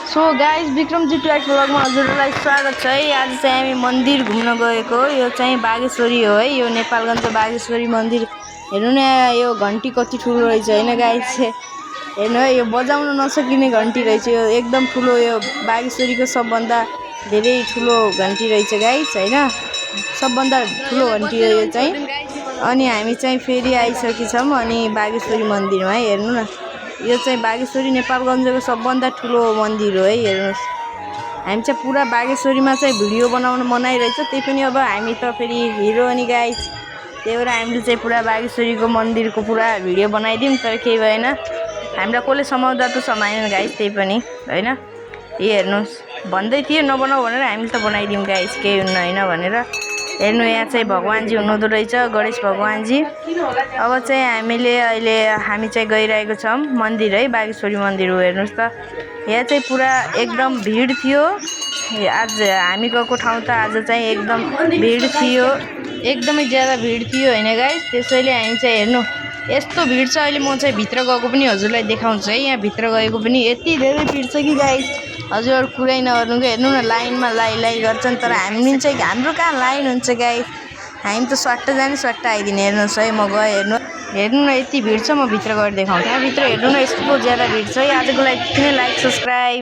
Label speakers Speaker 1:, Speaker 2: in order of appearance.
Speaker 1: So guys विक्रमजी track भ्लगमा हजुरलाई स्वागत छ है। आज चाहिँ हामी मन्दिर घुम्न गएको। यो चाहिँ बागेश्वरी हो है, यो नेपालगञ्ज बागेश्वरी मन्दिर। हेर्नु न यो घन्टी कति ठुलो रहेछ हैन गाइज। हेर्नु है यो बजाउन नसकिने घन्टी रहेछ। यो एकदम ठुलो, यो बागेश्वरीको सबभन्दा धेरै ठुलो घन्टी रहेछ गाइज हैन। सबभन्दा ठुलो घन्टी हो यो चाहिँ। अनि हामी चाहिँ फेरि आइसकेछौँ अनि बागेश्वरी मन्दिरमा है। हेर्नु न यो चाहिँ बागेश्वरी नेपालगञ्जको सबभन्दा ठुलो मन्दिर हो है। हेर्नुस् हामी चाहिँ पुरा बागेश्वरीमा चाहिँ भिडियो बनाउन मनाइरहेछ। त्यही पनि अब हामी त फेरि हिरो अनि गाइज, त्यही भएर हामीले चाहिँ पुरा बागेश्वरीको मन्दिरको पुरा भिडियो बनाइदिउँ। तर केही भएन, हामीलाई कसले समाउँदा त समाएन गाइज। त्यही पनि हैन, यो हेर्नुस् भन्दै थियो नबनाऊ भनेर, हामीले त बनाइदिउँ गाइज, केही हुन्न हैन भनेर। हेर्नु यहाँ चाहिँ भगवानजी हुनुहुँदो रहेछ, गणेश भगवानजी। अब चाहिँ हामी चाहिँ गइरहेको छौँ मन्दिर है, बागेश्वरी मन्दिर हो। हेर्नुस् त यहाँ चाहिँ पुरा एकदम भिड थियो। आज हामी गएको ठाउँ त आज चाहिँ एकदम भिड थियो, एकदमै ज्यादा भिड थियो हैन गाइस। त्यसैले हामी चाहिँ हेर्नु यस्तो भिड छ। अहिले म चाहिँ भित्र गएको पनि हजुरलाई देखाउँछु है। यहाँ भित्र गएको पनि यति धेरै भिड छ कि गाइस, हजुरहरु कुरै नगर्नु। हेर्नु न लाइनमा लाई गर्छन्, तर हामी चाहिँ हाम्रो कहाँ लाइन हुन्छ गाइस। हामी त स्वाट्ट जाने स्वाट्ट आइदिने। हेर्नुहोस् है म गएँ, हेर्नु न यति भिड छ। म भित्र गएर देखाउँछु। यहाँ भित्र हेर्नु न यस्तो ज्यादा भिड छ है। आजको लागि यति नै, लाइक सब्स्क्राइब।